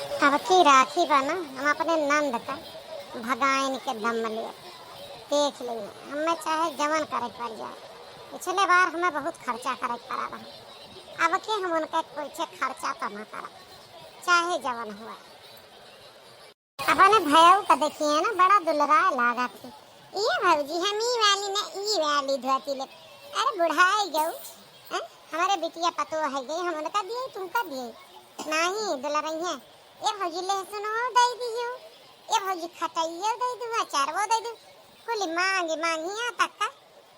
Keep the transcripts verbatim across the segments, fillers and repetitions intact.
अब की राखी बा ना, हम अपने नंद का भगाइन के दम ले देख लेंगे। हमें चाहे जवन करे के पड़ जाए। पिछले बार हमें बहुत खर्चा करे के पड़ा रहा, अब के हम उनका कुछ खर्चा तो ना करब, चाहे जवन हुआ। अपने भयऊ का देखिए ना, बड़ा दुलराए लागत है। ये भौजी, हम ई वाली ना, ई वाली धोती ले। अरे बुढ़ाई गऊ, हैं? हमारे बिटिया पतो है गई, हम उनका दिए, तुमका दिए? नहीं, दुलरई है। ए भौजी, लहसुनो दे दियो, ए भौजी, खटइयो दे दू, अचारवो दे दू। कुल मांग मांगिया तक का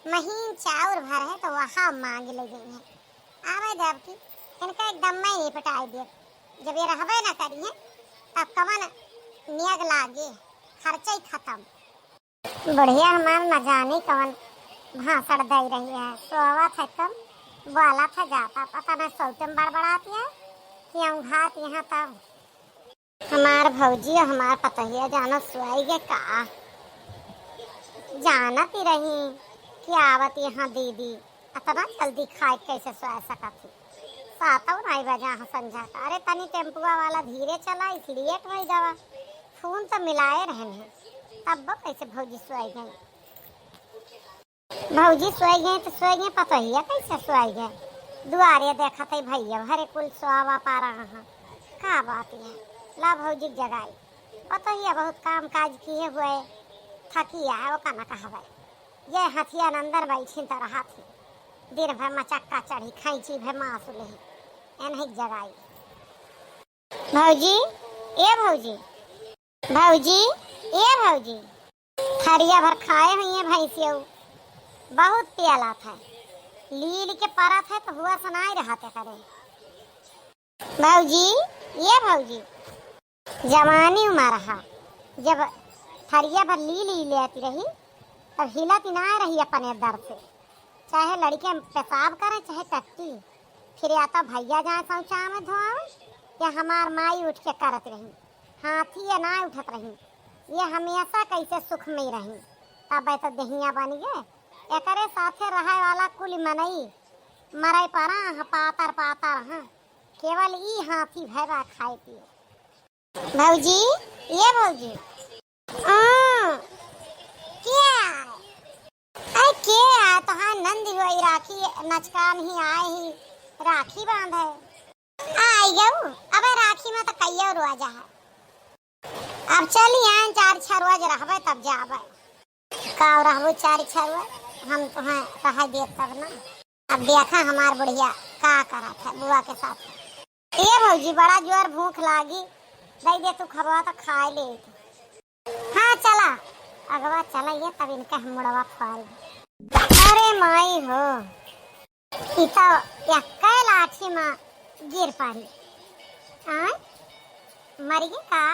महीन चाउर भर है तो वहाँ मांग ले गई है। आवे दे अब की, इनका एकदम मैं निपटाई दे। जब ये रहबे ना करी है, तब कवन नियग लागे, खर्चा ही खत्म। बुढ़िया हमार न जानी कवन भाषण दे रही है, सोवत है कम, बोलत है जाता, पता न सोचम बड़बड़ाती है कि हम घात यहाँ तब। हमार भौजी और हमार पतोहिया जानो सोई गए का, जानत ही रही कि आवत यहाँ दीदी, अतना जल्दी खाए कैसे सोए सकत ही? सातों नाई बजा हाँ संझा का। अरे तनी टेम्पुआ वाला धीरे चला, इसलिए लेट होई गवा। फोन तो मिलाए रहन है, तब वो कैसे भौजी सोई गई? भौजी सोई गई तो सोई गई, पतोहिया कैसे सोई गई? दुआरे देखत है भैया भरे कुल सोवा पा रहा है। का बात है? ला भौजी के जगाई। पतोहिया बहुत काम काज किए हुए थकी आए, वो का न कहबे। ये हथिया न अंदर बैठी तो रहा थी, दिन भर मचक्का चढ़ी, खैंची भर मासु लेही। एनही जगाई। भौजी, ए भौजी, भौजी, ए भौजी, थरिया भर खाए हुई है भैंसियऊ, बहुत प्याला था, लील के परत है तो हुआ सुनाई रहा ते करे। भौजी, ए भौजी, जवानी उमर रहा, जब थरिया भर ली ली लेती रही, तब हिलत ही ना रही अपने दर से। चाहे लड़के पेशाब करें, चाहे टट्टी, फिर या तो भैया जाए शौचा में धोआवे, या हमार माई उठ के करत रही। हाथी ये ना उठत रही, ये हमेशा कैसे सुख में रही। तब तो देहिया बन गए। एकरे साथे रहे वाला कुल मनई मरे परा ह, पातर पातर ह। केवल ई हाथी भैबा खाए पिए। भौजी, ए भौजी। आ, के आए? अरे के आए? तोहार नंद होई राखी नचकान ही आए ही राखी बांधे। आई गऊ, अबे राखी में तो कइयो रोज है। अब चली आए, चार छह रोज रहबे तब जाबे। का रहबो चार छह रोज, हम तुहें रह देब तब ना। अब देखा हमार बुढ़िया का करत है बुआ के साथ। ए भौजी, बड़ा जोर भूख लागी, दे दे तू खबवा तो खाए ले। हाँ चला, अगवा चला ये तब इनके हम मुड़वा फाड़ दे। अरे माई हो, ई तो एक्के लाठी में गिर पड़ी। आय, मर गई का?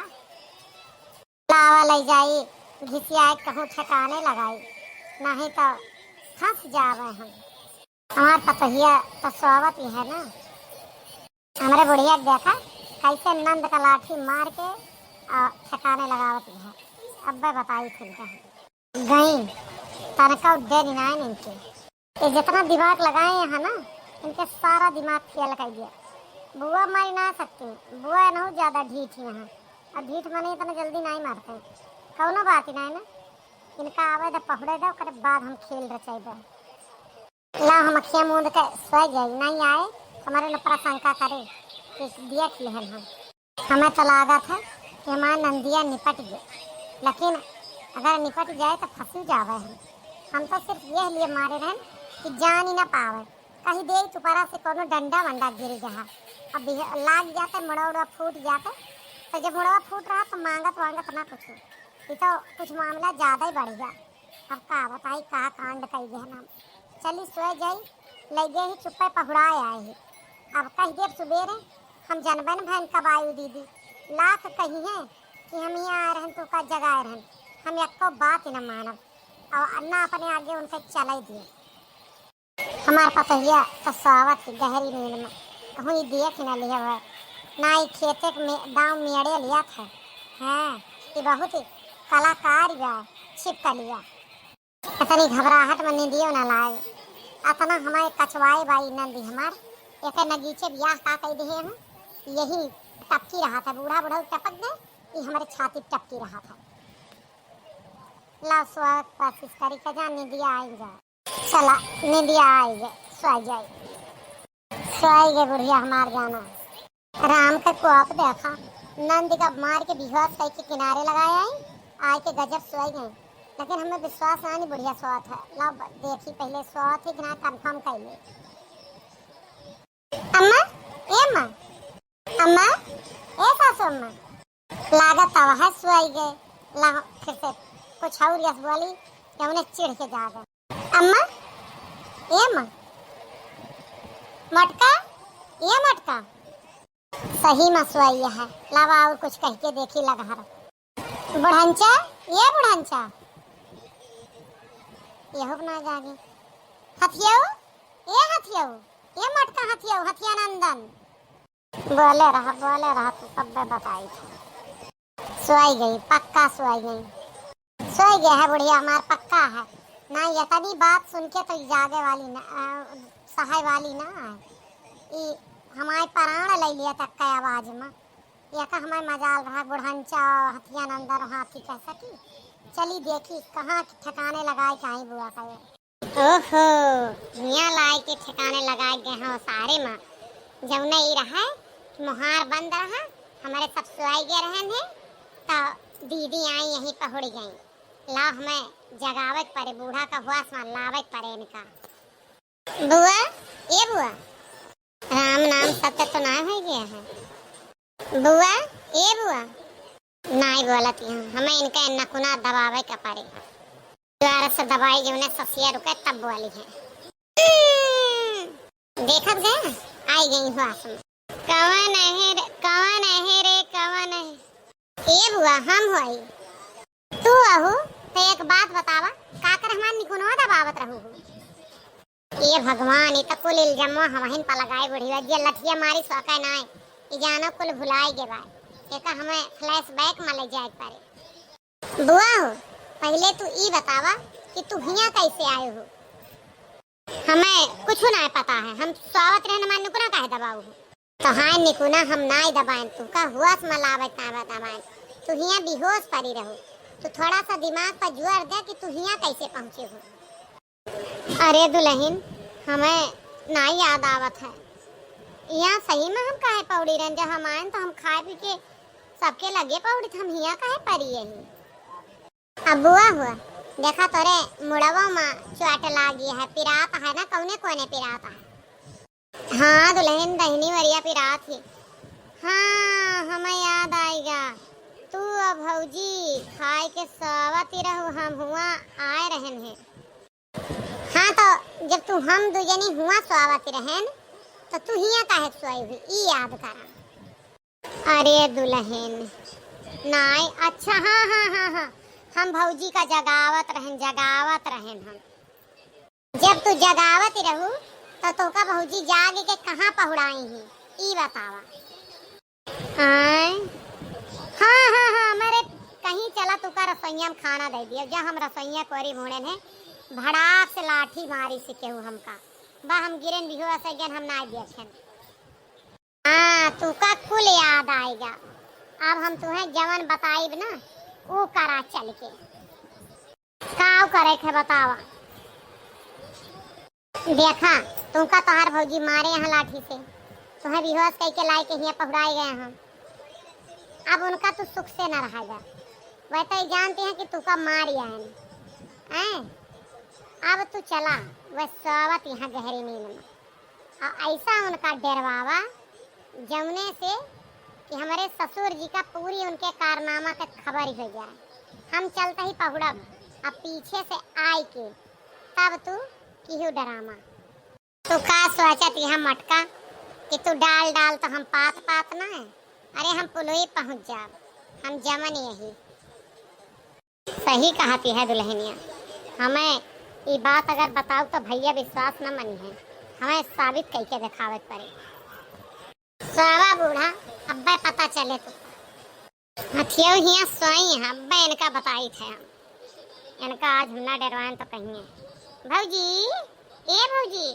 लावा ले जाई, घिसिया के कहूँ ठिकाने लगाई, नहीं तो फंस जावे हम। हमार पतोहिया तो सोवत ही है ना। हमरे बुढ़िया के देखा, कैसे नंद का लाठी मार के आ, ठिकाने लगावत ही है। अब्बे बताई फिर कहीं गई, तनका उद्दे निनाए इनके। ये जितना दिमाग लगाए हैं ना, इनके सारा दिमाग फेल कर दिया। बुआ मारी ना सकती, बुआ इनहू ज्यादा ढीठ ही हैं। अब ढीठ मने इतना जल्दी नहीं मारते, कौनो बात ही नहीं ना। इनका आवे दे, पहुड़े दे, ओकरे बाद हम खेल रचाई दे। ला हम अखिया मूंद के सोए जाई, नहीं आए, हमारे न प्रशंका करे कि देख लिहन हम। हमें तो लागत है कि हमार नंदिया निपट गए, लेकिन अगर निपट जाए तो फंसी जावे हम। हम तो सिर्फ यह लिए मारे रहन कि जान ही ना पावे, कहीं दे ऊपरा से कोनो डंडा वंडा गिर गया। अब बिह-, लाग जाते, मुड़ा उड़ा फूट जाते, तो जब मुड़वा फूट रहा तो मांगत वांगत ना कुछ, ये तो कुछ मामला ज्यादा ही बढ़ गया। अब का बताई, का कांड कई गए हम। चली सोए जाई, लगे ही चुप्पे पहुड़ाए आए ही। अब कह देब सुबेरे, हम जनबे न भैन कब आयु दीदी। लाख कही है कि हम यहाँ आए रहन, तू का जगाए रहन, हम एको बात ही न मानब और न अपने आगे उनके चले दिए। हमार पतोहिया तो सोवत ही गहरी नींद में, कहूँ ई देख ही न लिया हुआ, ना ई खेते के में, दाव मेड़े लिया था। हाँ, ये बहुत ही कलाकार बा, छिपकलिया। इतनी घबराहट में नींदियो ना लाए। अतना हमारे कचवाए बाई नंदी हमार, एके नगीचे बियाह का कई दिहे हम, यही टपकी रहत है, बूढ़ा बूढ़ा टपक गए, ई हमरे छाती पे टपकी रहत है। ला सोए कोशिश करी के जा, निंदिया आई जाए। चला, निंदिया आई गए, सोई जाई। सोई गए बुढ़िया हमार जाना। राम के कोप देखा, नंद का मार के बेहोश कई के किनारे लगाए आई, आए के गजब सोई गए। लेकिन हमें विश्वास ना नहीं बुढ़िया सोत है। ला देखी पहले सोत है कि ना, confirm कर ले। अम्मा, ए अम्मा, अम्मा, ए सासू अम्मा। लागत तब है सोई गए। ला फिर से कुछ और यस बोली कि उन्हें चिढ़ के जागे। अम्मा, ए अम्मा, मटका, ए मटका। सही में सोई है। लावा और कुछ कह के देखी लगहर। बुढ़ंचा, ए बुढ़ंचा। यहू ना जागे। हथियाऊ, ए हथियाऊ, ए मटका हथियाऊ, हथिया नंदन। बोले रहा, बोले रहा, तू तब्बे बताई थी। सोई गई, पक्का सोई गई। सोई गया है बुढ़िया हमार, पक्का है। ना, इतनी बात सुन के तो जागे वाली ना, अ, सहाय वाली ना है। ई हमारे प्राण ले लिया तक का आवाज में। ये का हमारे मजाल रहा, बुढ़ंचा हथिया नंदन हाथी कह सकी। चली देखी कहाँ ठिकाने लगाए के आई बुआ का ये। ओहो, हियाँ लाए के ठिकाने लगाए गए हैं सारे माँ। जौने ई रहे, मोहार बंद रहा, हमारे सब सोई गए रहन है, तो दीदी आई यहीं पहुड़ गई। ला हमें जगावे के परे, बूढ़ा का हुआ समा लावे के परे इनका। बुआ, ए बुआ, राम नाम सत्य तो ना हो गया है। बुआ, ए बुआ, नाई बोलत यहाँ, हमें इनका नकुना दबावे का पड़े। द्वारा से दबाई जो उन्हें ससिया रुके तब बोली है। देखत गए, आई गई हुआ आसम। कवन है रे, कवन है रे, कवन है? ए बुआ, हम होई। तू अहू, तो एक बात बतावा, काकर हमार निकुनवा दबावत रहू हो? ए भगवान, ई त कुल इल्जामवा हमहिन पर लगाए बुढ़िया, जे लठिया मारी सोके नाय, ई जानो कुल भुलाई गे बा। एका हमें flashback में ले जाए के पड़े। बुआ हो, पहले तू ई बतावा कि तू हियाँ कैसे आए हो? हमें कुछ ना पता है, हम सोवत रहन, हमार निकुना काहे दबाऊ हो? तो हाँ निकुना, हम नाई दबाएन, तू का हुआ से मलावत ना दबाएन, तू हियाँ बेहोश पड़ी रहू। तू थोड़ा सा दिमाग पर जोर दे कि तू हियाँ कैसे पहुँचे हो। अरे दुलहिन, हमें नाई याद आवत है। यहाँ सही में हम काहे पौड़ी रहन? जब हम आएन तो हम खाए पी के सबके लगे पौड़ी, तो हम हियाँ काहे पड़ी यही? अब बुआ हुआ, देखा तोरे मुड़वा में चोट लागी है, पिरात है ना, कौने कोने पिरात है? हाँ दुलहिन, दहिनी वरिया पिरात ही। हाँ, हमें याद आएगा, तू अब भौजी खाए के सोवत ही रहू, हम हुआ आए रहन है। हाँ, तो जब तू हम दू जनी हुआ सोवत रहन, तो तू हियाँ काहे सोई हुई, ई याद करा। अरे दुलहिन, नाय, अच्छा, हाँ, हाँ, हाँ, हाँ, हम भौजी का जगावत रहन, जगावत रहन हम। जब तू जगावत रहू, तो तोका भौजी जाग के कहाँ पहुड़ाई ही, ई बतावा। आय। हाँ, हाँ, हाँ, मेरे कहीं चला तू का रसोइया में खाना दे दिया। जा हम रसोइया कोरी भूने ने, भड़ाक से लाठी मारी से केहू हमका। बा हम गिरन भी हो ऐसे गन हम ना देखें। हाँ, तू का कुल याद आएगा। अब हम तुम्हें जवन बताइब ना, ऊ करा चल के। काव करे के बतावा। देखा, तुमका तोहार भौजी मारे यहाँ लाठी से, तुम्हें बेहोश कई के लाई के हियाँ पहुड़ाए गए हैं। अब उनका तू सुख से न रहा जा। वह तो ये जानती हैं कि तू का मार आए हैं। अब तू चला, वह सोवत यहाँ गहरी नींद में। और ऐसा उनका डरवावा, जौने से कि हमरे ससुर जी का पूरी उनके कारनामा के खबर ही हो जाए। हम चलते ही पहुड़ब, अब पीछे से आए के तब तू किहू डरामा। तू का सोचत यहाँ मटका कि तू डाल डाल तो हम पात पात ना है? अरे हम पुलुई पहुँच जाब, हम जमन यही। सही कहती है दुलहनिया, हमें ई बात अगर बताऊ तो भैया विश्वास न मनी है, हमें साबित कई के देखावे के पड़े। सोवा बूढ़ा, अब्बे पता चले तो। हथियो हिया सोई है, अब्बे इनका बताई थे हम, इनका आज हम ना डरवाएं तो कहिए। भौजी, ए भौजी,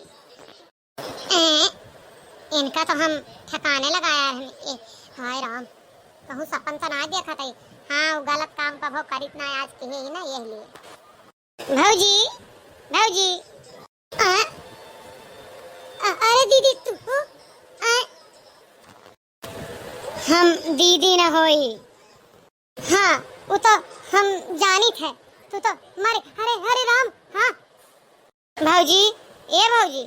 ए, इनका तो हम ठिकाने लगाया है, ए, हाय राम, कहूँ सपन त ना देखत है। हाँ, उ गलत काम कभो करित ना, आज किहे ही ना, यह लिए। भौजी, भौजी। आ? अ-, अरे दीदी, तू? आ? हम दीदी न होई। हाँ, उ तो हम जानित है। तू तो मरे, अरे, अरे राम, हाँ। भौजी, ए भौजी,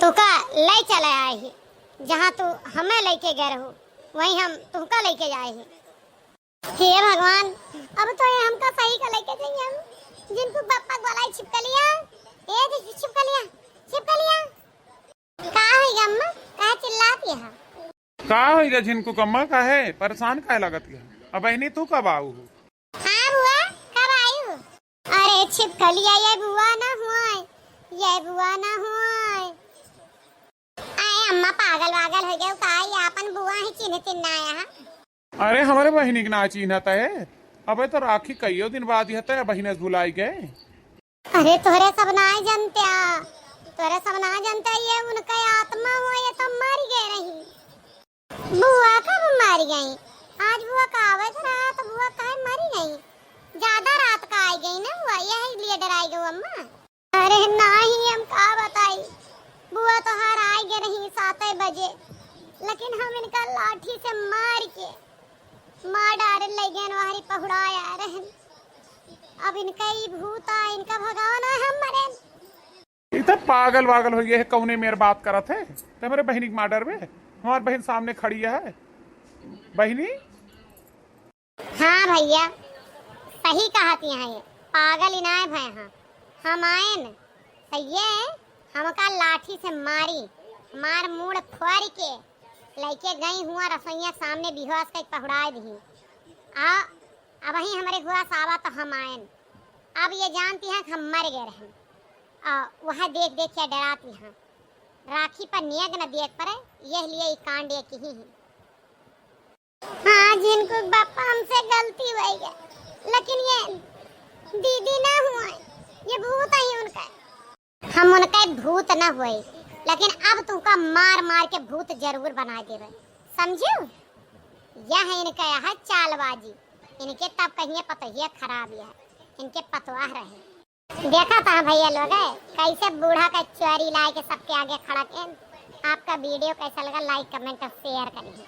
तुका लै चले आए ही, जहाँ तू हमें लैके गए रहू, वहीं हम तुहका लैके जाए ही। हे भगवान, अब तो ये हमका सही का लैके जाइए हम। झिनकू क बप्पा क बोलाई छिपकलिया, ए दे छिपकलिया, छिपकलिया। का होइगा अम्मा, काहे चिल्लात यहा? का होइगा झिनकू क अम्मा, काहे परेशान काहे लागत यहा? अब बहिनी तू कब आऊ हो? हाँ बुआ, कब आयू? अरे छिपकलिया, ये बुआ ना हुआय, ये बुआ ना हुआय। अरे अम्मा पागल वागल हो गए का? ये आपन बुआ ही चिन्हतिन ना आया है। अरे हमरे बहिनी के ना चिन्हत है? अबे तो राखी कइयो दिन बाद ही है, बहिन से भुलाई गए। अरे तोहरे सब ना जनत्या, तोहरे सब ना जनत्या, ये उनका आत्मा हो, ये तो मर गए रही। बुआ कब मर गई? आज बुआ का आवत रहा तो बुआ काहे मरी गई? ज्यादा रात का आई गई ना बुआ, यही लिए डराई गई अम्मा। अरे नाही, हम का बताई, बुआ तोहार आई गई रही सात बजे, लेकिन हम इनका लाठी से मार के मार डारे ले गए, वहरी पहुड़ाया रहन। अब इनका ई भूत आ, इनका भगाओ ना, हम मरे। ई त पागल वागल होइ गए है, कौने मेर बात करत है? ते हमरे बहिनी के मार डरबे? हमार बहिन सामने खड़ी है। बहिनी? हाँ भैया, सही कहत यहाँ ये, पागल इनाय भय हाँ। हम आएन, त ये हमका लाठी से मारी, मार मूड़ फोड़ के लैके गई हुआ रसोइया सामने बेहोश कइ पहुड़ाए दिही। आ अबहीं हमरे हुआ सावा तो हम आएन। अब ये जानती हैं कि हम मर गए रहन। आ, वह देख देख के डराती हैं। राखी पर नेग न देख पड़े, यह लिए ई कांड ये किही हैं। हाँ, झिनकू क बप्पा हमसे गलती होइ गए, लेकिन ये दीदी ना हुआ, ये भूत ही उनका। हम उनके भूत न होए, लेकिन अब तुमका मार मार के भूत जरूर बनाए देबे, समझू? यह इनके है चालबाजी, इनके तब कहिए पतोहिया खराब है, इनके पतवाह रहे। देखा था भैया लोग, कैसे बूढ़ा का चोरी लाए के सबके आगे खड़ा के। आपका video कैसा लगा, like, comment और share करिए।